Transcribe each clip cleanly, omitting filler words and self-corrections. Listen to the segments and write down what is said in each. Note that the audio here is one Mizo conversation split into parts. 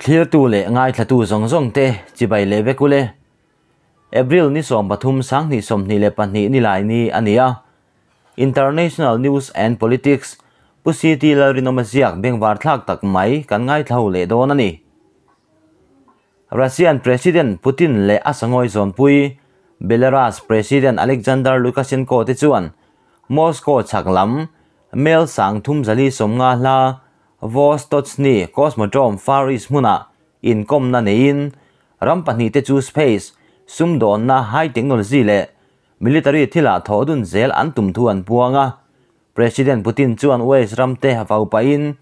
Thlirtu leh ngaithlatu zawng zawng te chibai leh vek ule. April ni 13 2022 nilai ni a ni a. International News and Politics Pu CT Lalrinawma ziak bengvar thlak tak mai kan ngaithla ho leh dawn a ni. Russian President Putin leh a sangawi zawnpui Belarus President Alexander Lukashenko te chuan Moscow chhak lam mel 3450 hla Vostochny Cosmodrome Far East hmunah inkawmna neiin ram pahnih te chu space, sumdawnna, high technology leh military thilah thawh dun zel an tum thu an puang a. President Putin chuan West ram te vau pahin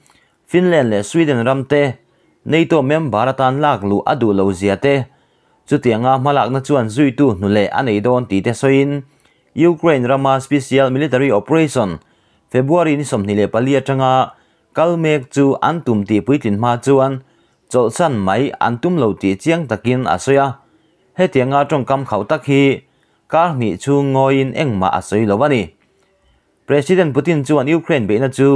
Finland leh Sweden ram te NATO member atan lak luh a duh lo zia te, chutianga hmalakna chuan zuitu hnu leh a nei dawn tih te sawiin Ukraine rama Special Military Operation February ni 24 atanga kal mek chu an tum tih puitlin hma chuan chawlhsan mai an tum lo tih chiang takin a sawi a. Hetianga tawngkam khauh tak hi kar hnih chhung ngawiin engmah a sawi lo a ni. President Putin chuan Ukraine beihna chu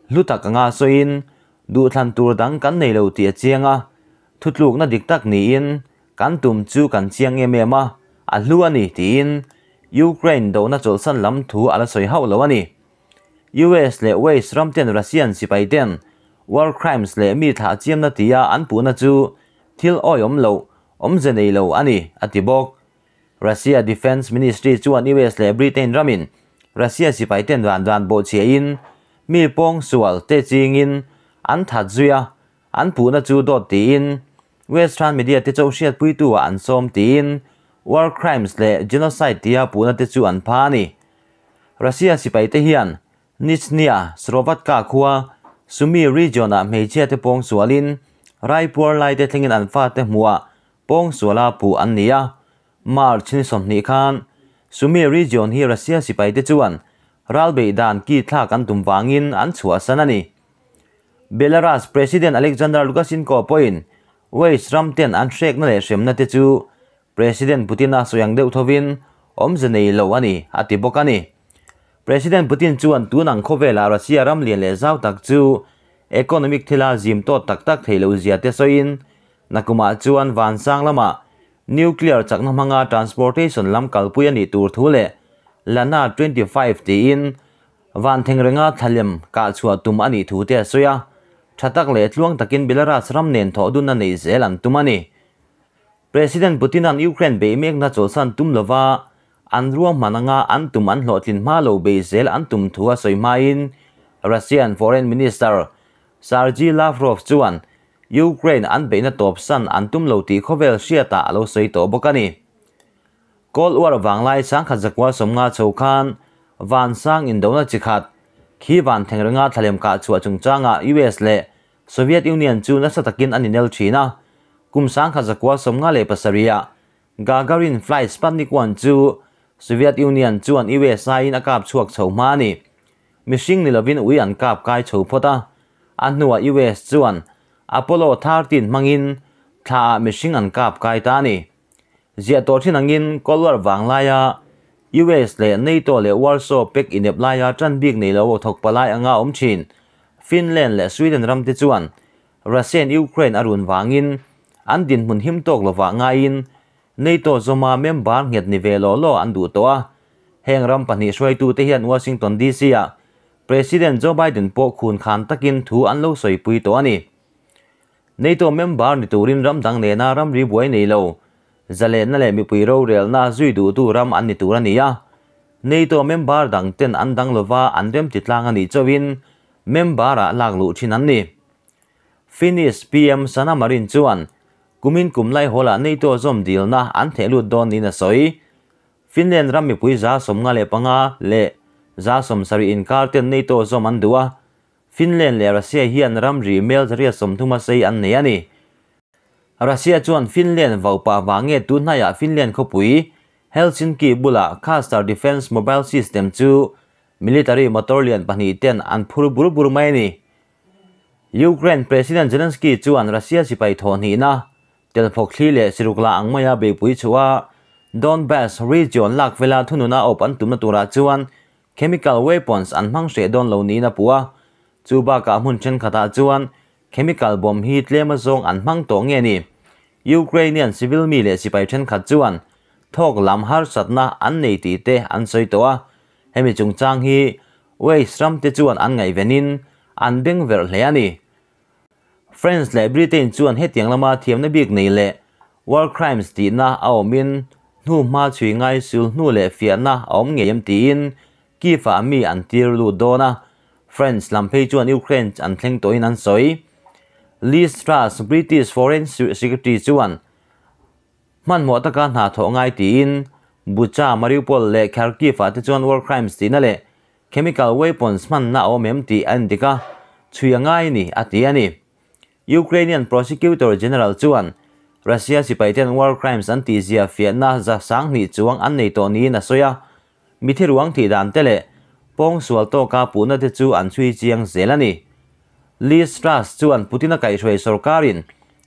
hlu tak anga sawiin duhthlan tur dang kan nei lo tih a chiang a, thutlukna dik tak niin kan tum chu kan chiang em em a, a hlu a ni tiin Ukraine dohna chawlhsan lam thu a la sawi hauh lo a ni. US leh West ram ten Russian sipai ten war crimes leh mi thlah chiamna tia an puhna chu thil awiawm loh awmze nei lo a ni, a ti bawk. Russia Defence Ministry chuan US leh Britain ramin Russia sipai ten dan dan bawhchhiahin mi pawng sual te chingin an that zui a, an puhna chu dawt tiin Western media te cho hriatpuitu ah an sawm tiin war crimes leh genocide tia puhna te chu an pha a ni. Russia sipai te hian Nizhnya Slovatka khua Sumy region ah hmeichhia te pawng sualin Raipur lai te thlengin an fa te hmuah pawng suala puh an ni a. March ni 20 khan Sumy region hi Russia sipai te chuan ralbei dan ki thlak an tum wangin an chhuah san a ni. Belarus President Alexander Lukashenko pawhin West ram ten an hrekna leh hremna te chu President Putin a sawiang deuh thovin awmze nei lo a ni, a ti bawk a ni. President Putin chuan tunang khawvela Russia ram lian leh zau tak chu economic thila zim tawt tak tak thei lo zia te sawiin nakumah chuan vansang lama nuclear chakna hmanga transportation lam kalpui a nih tur thu leh Lana 25 tiin van thengrenga thlalem kah chhuah tum a nih thu te a sawi a, tha tak leh tluang takin Belarus ram nen thawh dun a nei zel an tum a ni. President Putin an Ukraine bei mekna chawlhsan tum lova an ruang hmananga an tum an hlawhtlin hma lo bei zel an tum thu a sawi hmain Russian Foreign Minister Sergei Lavrov chuan Ukraine an beihna tawp san an tum lo tih khawvel hriatah a lo sawi tawh bawk a ni. Cold War wanglai 1950 chho khan vansang indona chi khat khi van thengrenga thlalem kah chhuah chungchanga US leh Soviet Union chu nasa takin an inel thin a, kum 1957 Gagarin flight Sputnik 1 chu Soviet Union chuan USA in a kap chhuak chho hma a ni. Mihring ni lovin ui an kap kai chho phawt a, a hnuah US chuan Apollo 13 hmangin thla ah mihring an kap kai ta a ni. Ziah tawh thin angin Cold War wanglaia US leh NATO leh Warsaw Pact inep laia tan bik nei lo thawk palai anga awm thin Finland leh Sweden ram te chuan Russian Ukraine a run wangin an din hmun him tawk lova ngaiin NATO zawma member nghet ni ve lo lo an duh tawh a. Heng ram pahnih hruaitu te hian Washington DC ah President Joe Biden pawh khun khan takin thu an lo sawi pui tawh a ni. NATO member ni turin ram dang nena ram ri buai nei lo zalenna leh mipui rorelna zui duh tu ram an ni tur a ni a. NATO member dang ten an dang lova an rem ti tlang a nih chawin member ah lak luh thin an ni. Finnish PM Sanna Marin chuan kumin kum lai hawlah NATO zawm dilna an theh lut dawn niin a sawi. Finland ram mipui 55 leh 70 inkar ten NATO zawm an duh a. Finland leh Russia hian ram ri mel 130 a sei an nei a ni. Russia chuan Finland vaupa wange tunhnaiah Finland khawpui Helsinki bula Cluster Defense Mobile System chu military motor lian pahnih ten an phur bur bur mai a ni. Ukraine President Zelensky chuan Russia sipai thawh hnihna telphawk thli leh sirukla ang maia beipui chhuah Donbass region lak vela thununa awp an tumna turah chuan chemical weapons an hmang hreh dawn lo niin a puh a. Chu bakah hmun thenkhatah chuan chemical bomb hi tlem azawng an hmang tawh nge ni? Ukrainian civil mi leh sipai thenkhat chuan thawk lam harsatna an nei tih te an sawi tawh a, hemi chungchang hi West ram te chuan an ngaihvenin an beng verh hle a ni. France leh Britain chuan hetiang lama thiamna bik nei leh war crimes tihna a awmin hnuhma chhui ngai sul hnu leh fiahna a awm ngei em tiin Kyiv-ah mi an tir lut dawn a, France lam phei chuan Ukraine an thleng tawhin an sawi. Liz Truss, British Foreign Secretary chuan hmanhmawh taka hna thawh ngai tiin Bucha, Mariupol leh Kharkiv-ah te chuan war crimes tihna leh chemical weapons hmanna a awm em tih a endik a, chhui a ngai ni, a ti a ni. Ukrainian Prosecutor General chuan Russia sipaiten war crimes an tihzia fiahna za 2000 chuang an nei tawh niin a sawi a, Mithi ruang thih dan te leh pawngsual tawka puhna te chu an chhui chiang zel a ni. Liz Truss chuan Putin-a kaihhruai sorkarin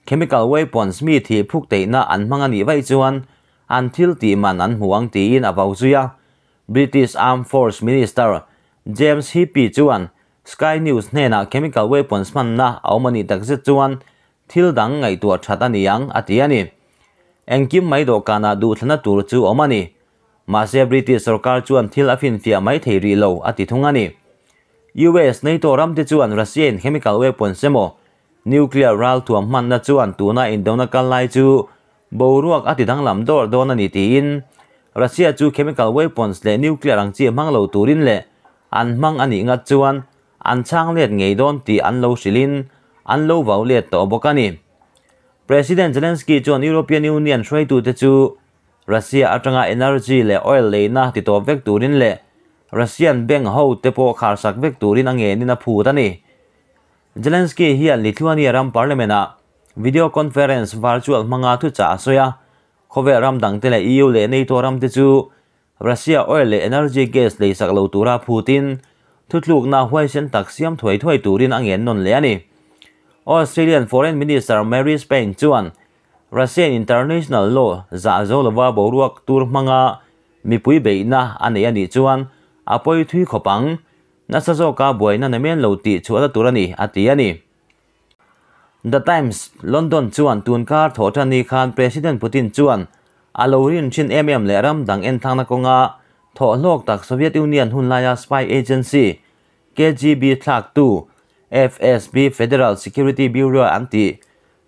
chemical weapons mi thih phuk teihna an hmang a nih vaih chuan an thil tih man an hmu ang tiin a vau zui a. British Armed Force Minister James Heappey chuan Sky News hnenah chemical weapons hmanna a awm a nih takzet chuan thil dang ngaihtuah that a ni ang a ti a ni. Engkim mai dawhkanah duhthlana tur chu awm a ni. Mahse British sorkar chuan thil a finfiah mai thei rih lo a ti thung a ni. US NATO ram te chuan Russia in chemical weapons emaw nuclear ralthuam hmanna chuan tuna indona kal lai chu boruak a ti danglam dawr dawn a ni tiin Russia chu chemical weapons leh nuclear ang chi hmang lo turin leh an hmang a nih ngat chuan an chhang let ngei dawn tih an lo hrilhin an lo vau let tawh bawk a ni. President Zelensky chuan European Union hruaitute chu Russia atanga energy leh oil leina ti tawp vek turin leh Russian bank ho te pawh kharsak vek turin a ngenin a phut a ni. Zelensky hian Lithuania ram parliament-ah video conference virtual hmanga thuchah a sawi a, khawvel ram dangte leh EU leh NATO ramte chu Russia oil leh energy gas leisak lo tura phutin thutlukna huaisen tak siam thuai thuai turin a ngen nawn leh a ni. Australian Foreign Minister Marise Payne chuan Russian international law zah zo lova boruak tur hmanga mipui beihna a nei a nih chuan a pawi thui khawp ang, nasa zawka buaina na men lo tih chhuahna tur a ni, a ti a ni. The Times, London chuan tunkar thawh tan ni khan President Putin chuan a lo rin thin em em leh ram dang enthlakna kawnga thawh hlawk tak Soviet Union hunlaia spy agency KGB thlaktu FSB Federal Security Bureau an tih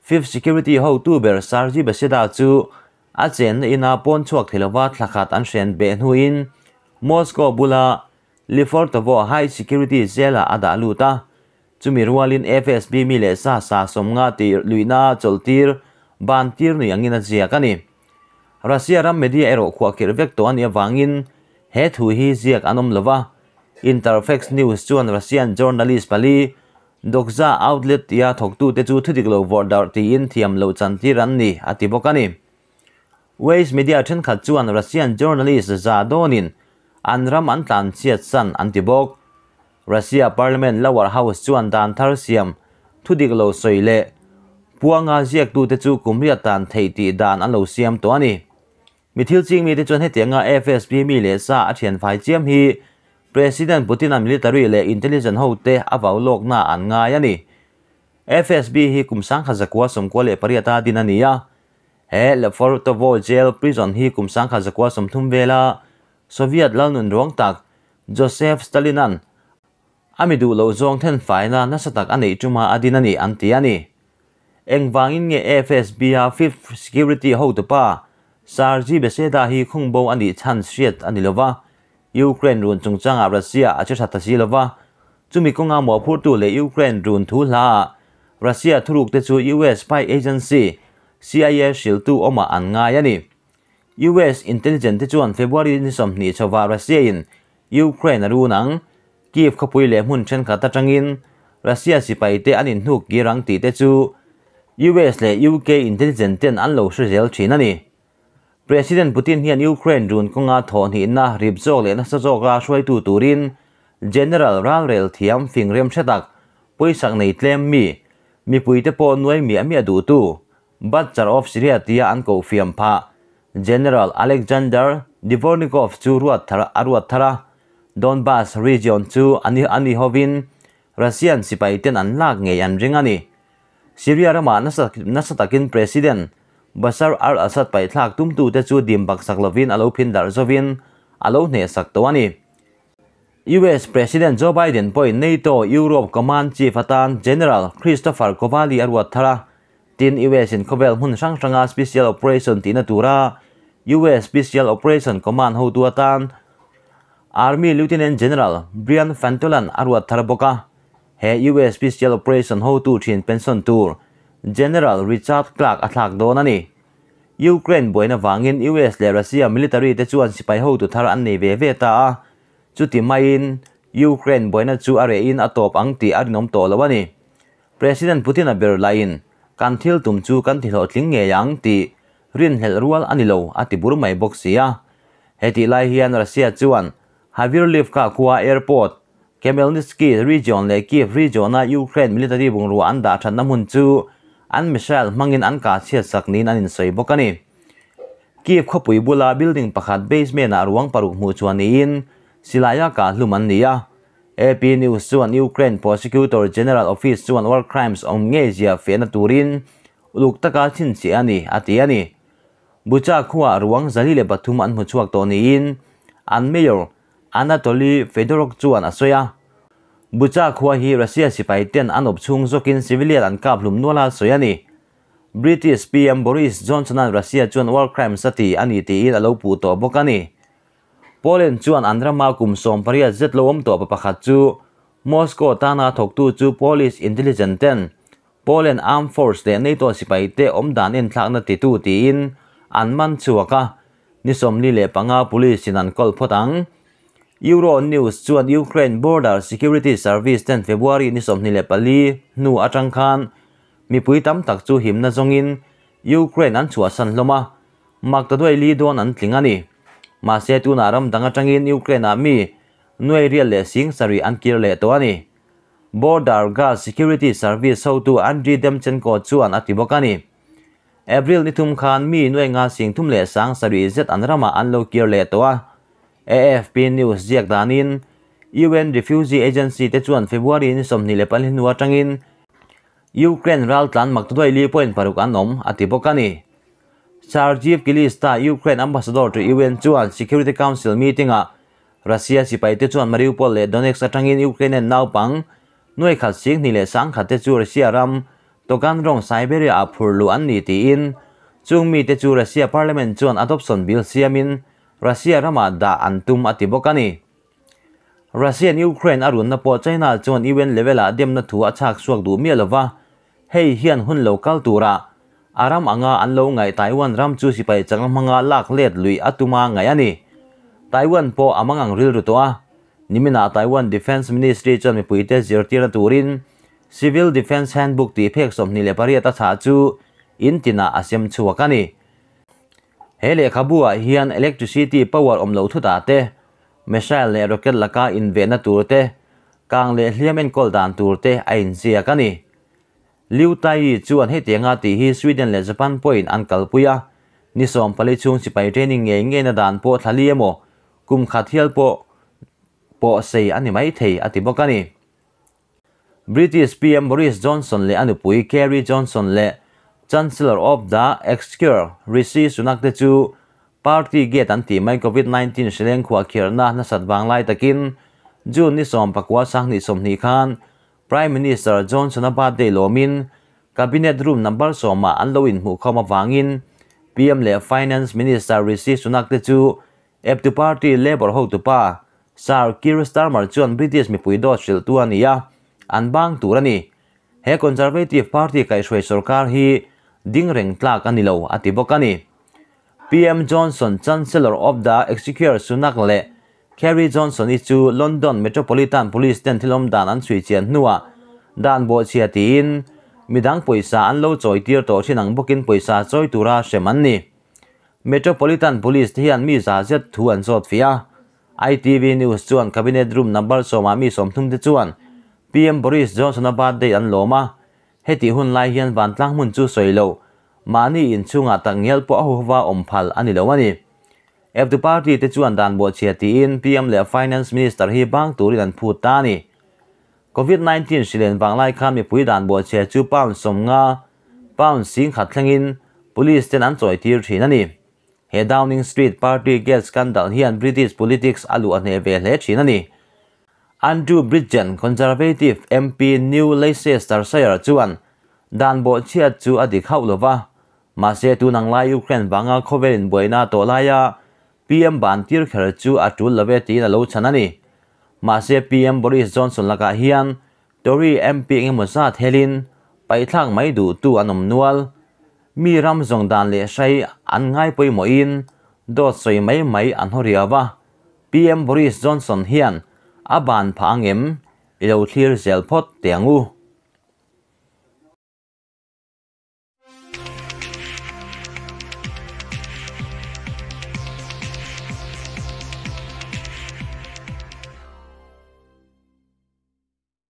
Fifth Security hotu ber Sergei Beseda chu a chenna ina pawn chhuak thei lova thla khat an hren beh hnuin Moscow bula Lefortovo High Security Jail-ah a dah lut a. Chumi rualin FSB mi leh sa sa 50 tih luihna chawlhtir ban tir nui angin a ziak a ni. Russia ram media erawh khuahkhirh vek tawh a nih avangin he thu hi ziak an awm lova. Interfax News chuan Russian journalist pali Dokza outlet tia thawktute chu thudik lo vawrh darh tiin thiam loh chantir an ni, a ti bawk a ni. West media thenkhat chuan Russian journalist za dawnin an ram an tlan chhiat san an ti bawk. Russia parliament lower house chuan dan thar siam thudik lo sawi leh puanga ziaktute chu kum riat tan theih tih dan an lo siam tawh a ni. Mi thil ching mite chuan hetianga FSB mi leh sa a thian fai chiam hi President Putin-a military leh intelligence hote a vau lawkna an ngai a ni. FSB hi kum 1998 a din a ni a, he Lefortovo jail prison hi kum 1930 vela Soviet lalnun ruang tak Joseph Stalin-a'n a mi duh loh zawng then faina nasa tak a neih tuma a din a ni an ti a ni. Engvangin nge FSB-a Fifth Security hotupa Sergei Beseda hi khungbo a nih chhan hriat a ni lova, Ukraine run chungchangah Russia a che tha ta si lova, chumi kawnga mawhphurtu leh Ukraine run thu hlaah Russia thurukte chu US spy agency CIA hriltu awmah an ngai a ni. US intelligence te chuan February ni 20 chhovah Russia-in Ukraine a run ang, Kyiv khawpui leh hmun thenkhat atangin Russia sipaite an inhnuk kir ang tih te chu US leh UK intelligence ten an lo hre zel thin a ni. President Putin hian Ukraine run kawnga thawh hnihna rip zawk leh nasa zawka hruaitu turin General ralrel thiam fing rem hre tak pawisak nei tlem mi mipuite pawh nuai miah miah duhtu Butcher of Syria tia an koh fiam phah General Alexander Dvornikov chu ruat thar a ruat thar a, Donbas region chu ani ani hovin Russian sipaiten an lak ngei an ring a ni. Syria ramah nasa takin President Bashar al-Assad paihthlak tumtute chu dim baksak lovin a lo phin darh zovin a lo hnehsak tawh a ni. US President Joe Biden pawhin NATO Europe Command Chief atan General Christopher Cavali a ruat thar a, tin US in khawvel hmun hrang hranga Special Operation tihna tura US Special Operation Command hotu atan Army Lieutenant General Brian Fantolan a ruat thar bawk a. He US Special Operation hotu thin pension tur General Richard Clarke a thlak dawn a ni. Ukraine buaina vangin US leh Russia military te chuan sipai hotu thar an nei ve ve ta a, chuti maiin Ukraine buaina chu a rehin a tawp ang tih a rinawm tawh lo a ni. President Putin-a ber lahin kan thil tum chu kan ti hlawhtling ngei ang tih rinhlelh rual a ni lo a ti bur mai bawk si a. Hetih lai hian Russia chuan Havirlivka khua airport, Khmelnytskyi region leh Kyiv region-a Ukraine military bungrua an dah thatna hmun chu an missile hmangin an kah chhiat sak niin an insawi bawk a ni. Kyiv khawpui bula building pakhat basement-ah ruang paruk hmuh chhuah niin silaia kah hlum an ni a. AP News chuan Ukraine Prosecutor General Office chuan war crimes awm ngei zia fehna turin uluk taka chhinchhiah a ni, a ti a ni. Bucha khuaah ruang 403 an hmu chhuak tawh niin an mayor Anatoly Fedoruk chuan a sawi a. Bucha khua hi Russia sipai ten an awp chhung zawkin civilian an kap hlum nual a sawi a ni. British PM Boris Johnson-a'n Russia chuan war crimes a ti a ni tiin a lo puh tawh bawk a ni. Poland chuan an rama kum 18 zet lo awm tawh pa pakhat chu Moscow tana thawktu chu Polish intelligence ten Poland Armed Force leh NATO sipaite awm dan enthlakna titu tiin an man chhuak a, ni 45 police in an kawl phawt ang. Euro News chuan Ukraine Border Security Service ten February ni 24 hnu atang khan mipui tam tak chu himna zawngin Ukraine an chhuahsan hlawm a, mak ta duai li dawn an tling a ni. Mahse tunah ram dang atangin Ukraine-ah mi nuai rial leh sing sarih an kir leh tawh a ni. Border Guard Security Service hotu Andriy Demchenko chuan a ti bawk a ni. April ni thum khan mi nuai nga sing thum leh sang sarih zet an ramah an lo kir leh tawh a. AFP News ziak danin UN Refugee Agency te chuan February ni 24 hnu atangin Ukraine ral tlan mak ta duai li point paruk an awm a ti bawk a ni. Sergiy Kyslytsya Ukraine Ambassador to UN chuan Security Council meeting-ah Russia sipaite chuan Mariupol leh Donetsk atangin Ukrainian naupang nuai khat sing hnih leh sang khat te chu Russia ram Toganrong Siberia ah phur luh an ni tiin chung mite chu Russia Parliament chuan adoption bill siamin Russia ramah dah an tum a ti bawk a ni. Russian Ukraine a runna pawh China chuan UN level ah demna thu a chhak chhuak duh miah lova, hei hian hun lo kal turah a ram anga an lo ngaih Taiwan ram chu sipai chang hmanga lak let luih a tuma ngaih a ni. Taiwan pawh a mangang rilru tawh a, niminah Taiwan Defence Ministry chuan mipuite zirtirna turin Civil Defence Handbook tih phek 28 a chhah chu in tinah a sem chhuak a ni. He lehkhabu ah hian electricity power awm loh thutah te, missile leh rocket laka invehna tur te, kang leh hliam enkawl dan tur te a inziak a ni. Liu Tai chuan hetianga tih hi Sweden leh Japan pawhin an kalpui a, ni 14 chhung sipai training ngei ngeina dan pawh thla li emaw kum khat hial pawh pawh sei a ni mai thei a ti bawk a ni. British PM Boris Johnson leh a nupui Carrie Johnson leh Chancellor of the Exchequer Rishi Sunak te chu Party gate an tih mai Covid-19 hrileng khuah khirhna nasat vang lai takin June ni 19 2020 khan Prime Minister Johnson-a birthday lawmin Cabinet Room number sawmah an lo inhmuhkhawm avangin PM leh Finance Minister Rishi Sunak te chu Eptu Party Labour hotupa Sir Keir Starmer chuan British mipui dawt hrilhtu a ni a, an bang tur a ni. He Conservative Party kaihhruai sorkar hi ding reng tlak a ni lo a ti bawk a ni. PM Johnson, Chancellor of the Exchequer Sunak leh Carrie Johnson-i chu London Metropolitan Police ten thil awm dan an chhui chian hnuah dan bawhchhia tiin midang pawisa an lo chawi tir tawh thin ang bawkin pawisa chawi tura hrem an ni. Metropolitan Police te hian mi za zet thu an zawt fih a. ITV News chuan Cabinet Room number sawmah mi 30 te chuan PM Boris Johnson-a birthday an lawm a. Hetih hun lai hian vantlang hmun chu sawi lo, mahni inchhungah tak ngial pawh a huhova awm phal a ni lo a ni. Eptu party te chuan dan bawhchhia tiin PM leh Finance Minister hi bang turin an phut ta a ni. Covid-19 hrilen vanglai khan mipui dan bawhchhia chu pound 50, pound 10,000 thlengin police ten an chawi tir thin a ni. He Downing Street party gate scandal hian British politics a luah hneh ve hle thin a ni. Andrew Bridgen, Conservative MP New Leicestershire chuan dan bawhchhiat chu a dik hauh lova, mahse tunang lai Ukraine vanga khawvelin buaina tawh laia PM ban tir kher chu a tul love tiin a lo chhan a ni. Mahse PM Boris Johnson lakah hian Tory MP engemaw zat helin paithlak mai duh tu an awm nual. Mi ram zawng dan leh hrai an ngai pawimawhin dawt sawi mai mai an haw riau a. PM Boris Johnson hian a ban phah angem i lo thlir zel phawt teh ang u.